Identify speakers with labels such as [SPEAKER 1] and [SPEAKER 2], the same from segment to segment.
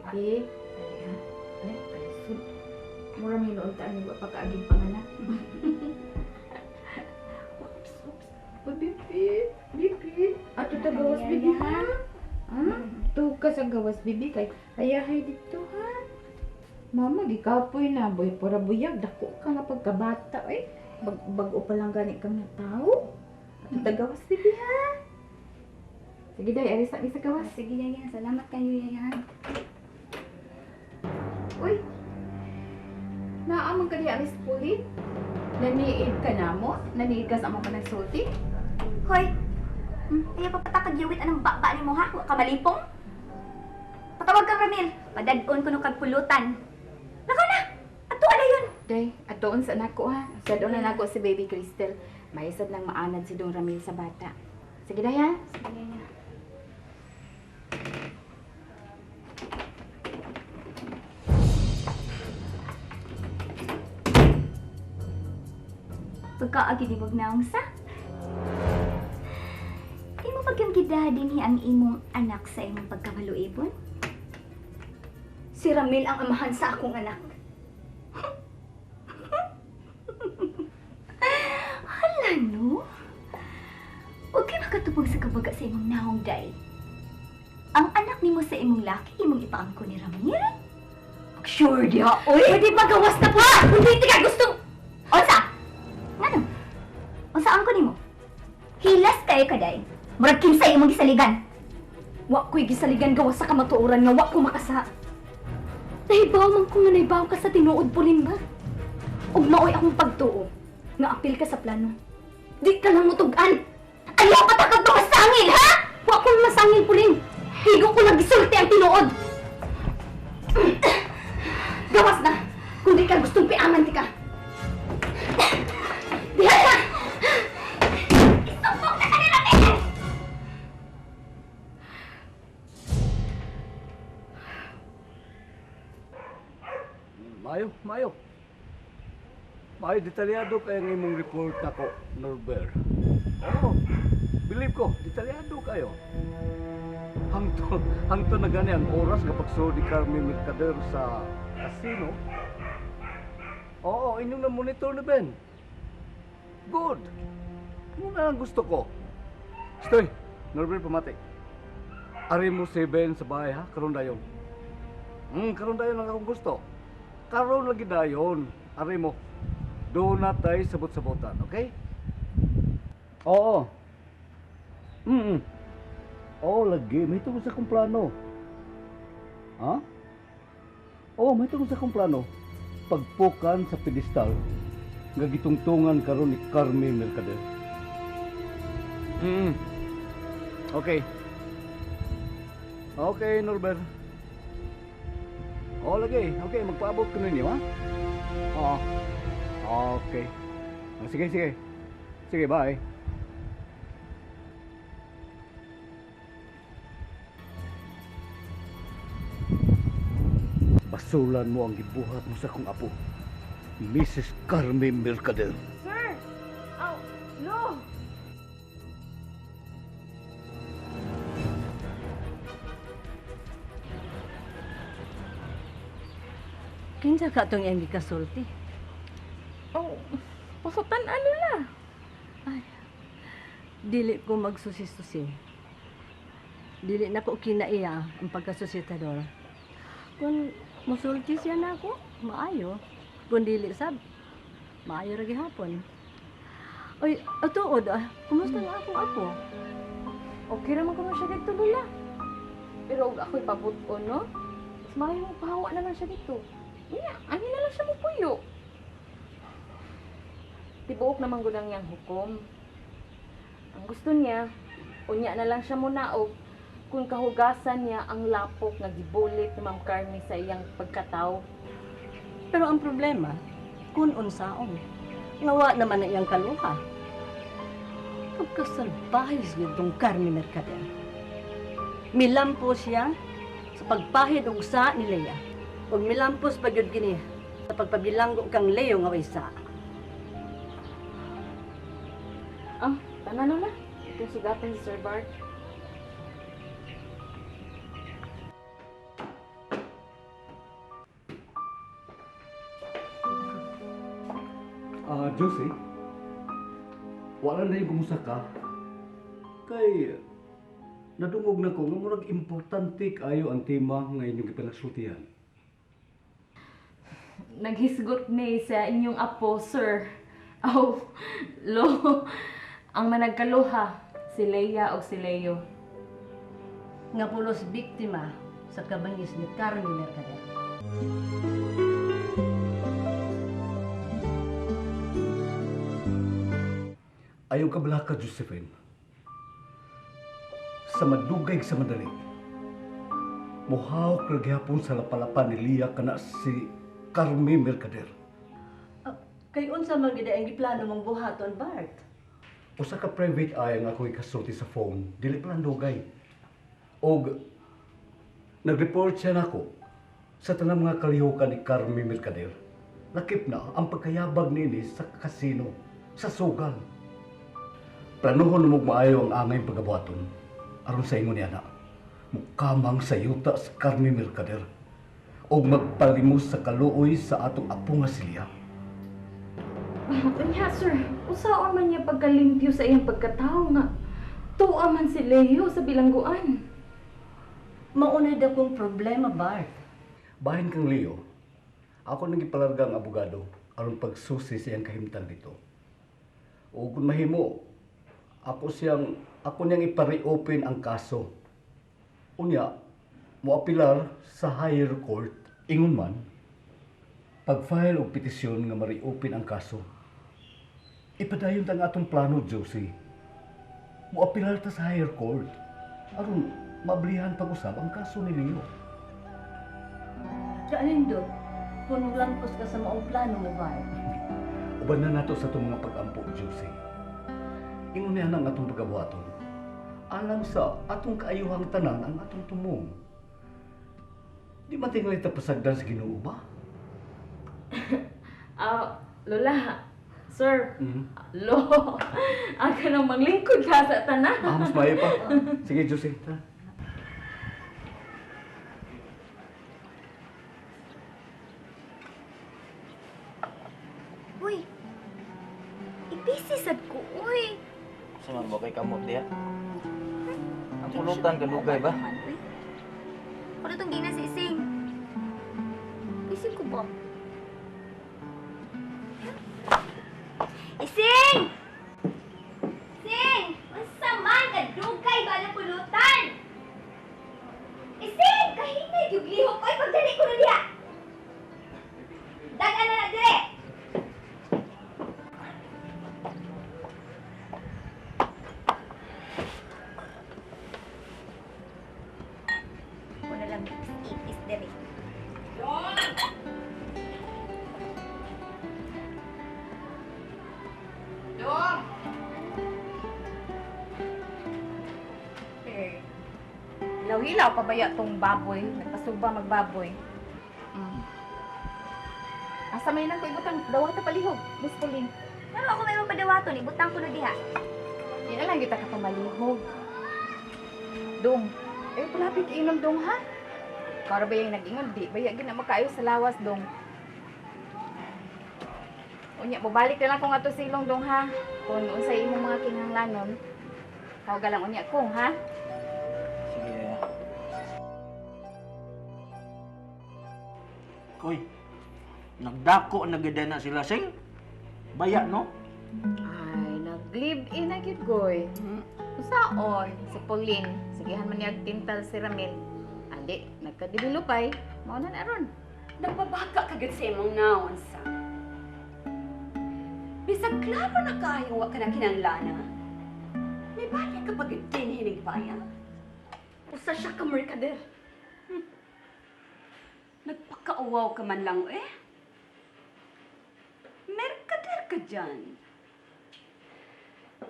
[SPEAKER 1] Baby. Dali ha. Ay, kalisod. Mura may noon taan yung pagkaaging panganak. Oops, oops. Oh, baby. Baby. Ato ta gawas, baby, ha? Ha? Tuka sa gawas, baby. Kay ayahay dito, ha? Mama, gikapoy na. Boy, pura buyag. Dako ka nga pagkabata, eh. Bago pa lang gani kang tao. Ato ta gawas, baby, ha? Sige, day. Aris na sa gawas.
[SPEAKER 2] Sige, Yaya. Salamat kayo, Yaya.
[SPEAKER 1] Uy! Naamang ka diha, Miss Pauline? Naniid ka na mo? Naniid ka sa among panagsulti?
[SPEAKER 2] Hoy! Ayaw pa patakag yawit anong baba ni mo ha? Wa ka malipong? Patawag ka, Ramil. Padad-on ko nung kagpulutan. Nakaw na! Ato ala yun!
[SPEAKER 1] Day, atoon sa nako ha. Sa doon na nako si Baby Crystal. Maisad nang maanad si Dong Ramil sa bata. Sige, day ha?
[SPEAKER 2] Sige, Yaya. Pagkaagi di naong sa. Imo pagyang gidadin ang imong anak sa imong pagkamaluibon?
[SPEAKER 3] Si Ramil ang amahan sa akong anak.
[SPEAKER 2] Hala no? Huwag kayo makatupag sa kabaga sa imong naong day. Ang anak nimo sa imong laki, imong ipaangko ni Ramil? Sure diha, oy!
[SPEAKER 3] Pwede ba gawas na po? Kung di ka gustong...
[SPEAKER 2] Unsa? Ngano? Unsa angko nimo? Hilas kayo kaday. Murag kinsay imong gisaligan.
[SPEAKER 3] Wa ko'y gisaligan gawas sa kamatuoran nga wa ko makasa. Nahibaw man ko nga nahibaw ka sa tinuod po ba? Ug maoy akong pagtuo nga apil ka sa plano. Di ka lang mutugan.
[SPEAKER 2] Ayaw pa takag masangil, ha?
[SPEAKER 3] Wa ko masangil pulin. Higo ko lang gisulti ang tinuod. Gawas na. Kung di ka gustong piaman ti ka. Diha ka!
[SPEAKER 2] Isumbong na ka ni Ramil!
[SPEAKER 4] Mayo, mayo. Mayo, detalyado kaya ang imong report nako, Norbert. Oo, believe ko, detalyado kayo. Hangto, hangto na gani ang oras nga pagsulod ni Carmen Mercader sa casino. Oo, inyong na-monitor na Ben. Good. Muna ang gusto ko. Stoy, Norbert, pamati. Ari mo si Ben sa bahay ha, karon dayon. Karon dayon ang akong gusto. Karon lagi dayon. Ari mo. Doon na tayo sabot-sabotan, okay? Oo. Mm. Oo, lagi. May tungkol sa akong plano. Ha? Oo, may tungkol sa akong plano. Pagpukan sa pedestal nga gitungtungan karon ni Carmen Mercader. Mm. Okay. Okay, Norbert. Oo, lagi. Okay, magpaabot ko ninyo, ha? Oo. Okay. Ah, sige, sige. Sige, bye. Basulan mo ang gibuhat mo sa akong apo, Mrs. Carmen Mercader.
[SPEAKER 1] Sir! Aw! Lo!
[SPEAKER 5] Kinsa ka itong iyang gikasulti?
[SPEAKER 6] Oh, pusutan ano la.
[SPEAKER 5] Dili ko magsusi-susi. Dili na ko kinaiya ang pagkasusitador. Kung musulti siya na ako, maayo. Kung dili sab, maayo ra gihapon. Oy, atuod ah, kumusta na akong apo?
[SPEAKER 6] Okay raman kuno siya dito lula. Pero og ako'y pabuton, no? Mas maayo mo pahawa na lang siya dito. Unya, ani na lang siya mo puyo. Tibuok naman gud ang iyang hukom. Ang gusto niya, unya na lang siya munaog kung kahugasan niya ang lapok nga gibulit ni Ma'am Carmi sa iyang pagkataw.
[SPEAKER 5] Pero ang problema, kung unsaon, ngawa naman na iyang kaluha. Pagkasalbahis nitong Carmen Mercader. Milampo siya sa pagpahid og sa ni Lea. Ug milampos pa gyud kini sa pagpabilanggo kang Leo nga way sa.
[SPEAKER 6] Ah, tanan lola. Itong sugatan si Sir Bart.
[SPEAKER 4] Josie, wala na yung kumusta ka. Kay, nadungog na ko nga murag importante kaayo ang tema nga inyong gipanagsultihan.
[SPEAKER 6] Naghisgot ni sa inyong apo, sir. Aw, lo. Ang managkaluha, si Leia o si Leo.
[SPEAKER 5] Nga pulos biktima sa kabangis ni Carmen Mercader.
[SPEAKER 4] Ayaw ka bala ka, Josephine. Sa madugay sa madali, muhawak na gihapon sa lapalapa ni Lia kana si Carme Mercader.
[SPEAKER 5] Ah, kay unsa man gid ang giplano mong buhaton, Bart?
[SPEAKER 4] Usa ka private eye ang ako ikasulti sa phone, dili pa lang dugay. Og nag-report siya nako sa tanang mga kalihukan ni Carme Mercader. Lakip na ang pagkayabag nini sa kasino, sa sugal. Planuhon mo maayo ang angay pagabuhaton aron sa ingon niya na mukamang sa yuta sa Carme Mercader og magpalimos sa kaluoy sa atong apo nga silya.
[SPEAKER 6] Unya, sir, usaon man niya pagkalimpyo sa iyang pagkatao nga tuwa man si Leo sa bilangguan.
[SPEAKER 5] Maunay dakong problema, Bart.
[SPEAKER 4] Bahin kang Leo, ako nang gipalarga ang abogado aron pagsusi sa iyang kahimtang dito. O kung mahimo, ako niyang ipare-open ang kaso. Unya, moapilar sa higher court ingon man pag-file og petisyon nga ma-reopen ang kaso. Ipadayon ta ang atong plano, Josie. Moapilar ta sa higher court aron mablihan pag-usab ang kaso ni Leo.
[SPEAKER 5] Kaanindot, kung lampos ka sa maong plano mo, Bart.
[SPEAKER 4] Uban na nato sa itong mga pag-ampo, Josie. Ingon niya ang atong pagabuhaton. Alang sa atong kaayuhang tanan ang atong tumong. Di man tingali ta pasagdan sa Ginoo ba?
[SPEAKER 6] Ah, Lola, sir,
[SPEAKER 4] Mm.
[SPEAKER 6] lo, ang kanang manglingkod ka sa tanan.
[SPEAKER 4] Ah, mas maayo pa. Sige, Josie. Tara.
[SPEAKER 2] Uy, ibisi sad ko, uy.
[SPEAKER 7] Sama mo kay kamot diha. Ang pulutan kalugay ba?
[SPEAKER 2] Uy. Ano itong gina sa ising? Ising ko ba? Ising! Ising! Unsa man kadugay ba ang pulutan? Ising! Kahinay gyud lihok oy pagdali ko na diha. Dag-an na na dire. Wala lang ipis dire.
[SPEAKER 1] Dong! Eh, hilaw-hilaw pa baya tong baboy. Nagpasuba magbaboy. Mm. Asa may nang ko ibutang dawat ta palihog. Miss Pauline.
[SPEAKER 2] Pero ako may mapadawaton, ibutang ko na diha.
[SPEAKER 1] Di na lang kita ka pamalihog. Dong, eh palapit inom dong ha? Para ba yung nag-ingon di? Baya gina makaayo sa lawas dong. Unya, bubalik na lang ko nga to silong dong ha. Kung unsay imong mga kinahanglanon, tawagan lang unya ko ha.
[SPEAKER 7] Sige.
[SPEAKER 8] Koy, nagdako na gid na sila sing. Baya no?
[SPEAKER 1] Ay, nag-live-in na gyud goy. Usaon si Pauline, sigihan man niya tintal si Ramil. Andi, nagkadilupay. Mao na na ron.
[SPEAKER 3] Nagbabaka ka gud sa imong naon sa. Bisag klaro na kaayo wa ka na kinanglana. May balik ka pagid din hining paya. Usa siya ka merkader. Nagpakauwaw ka man lang eh. Merkader ka dyan.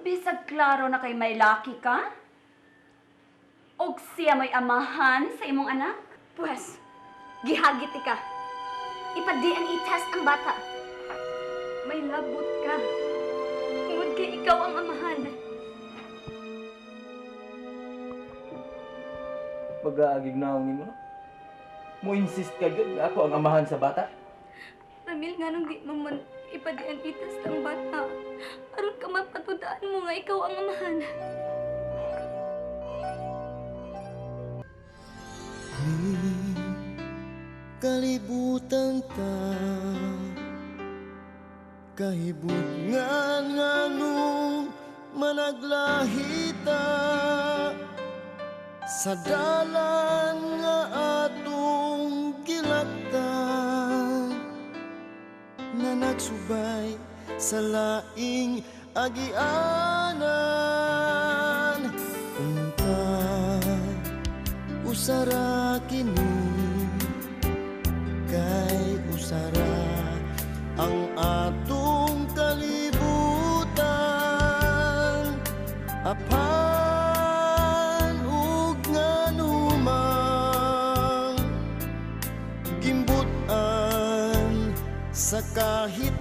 [SPEAKER 3] Bisag klaro na kay may laki ka. Og siya may amahan sa imong anak.
[SPEAKER 2] Pwes, gihagit ka. Ipa-DNA test ang bata.
[SPEAKER 3] May labot ka. Tungod kay ikaw ang amahan.
[SPEAKER 7] Pag-aagig na nimo no. Mo insist ka gyud nga ako ang amahan sa bata.
[SPEAKER 3] Ramil, nga nung di mo man
[SPEAKER 2] Ipadian itas ang bata. Aron ka mapatudaan mo nga ikaw ang amahan.
[SPEAKER 9] Kalibutan ta kahibutngan nganong managlahita sa dalan nga atong gilaktan na nagsubay sa laing agianan. Unta usara kini kay usara ang atong kalibutan, apan ug nganumang gimbut-an sa kahit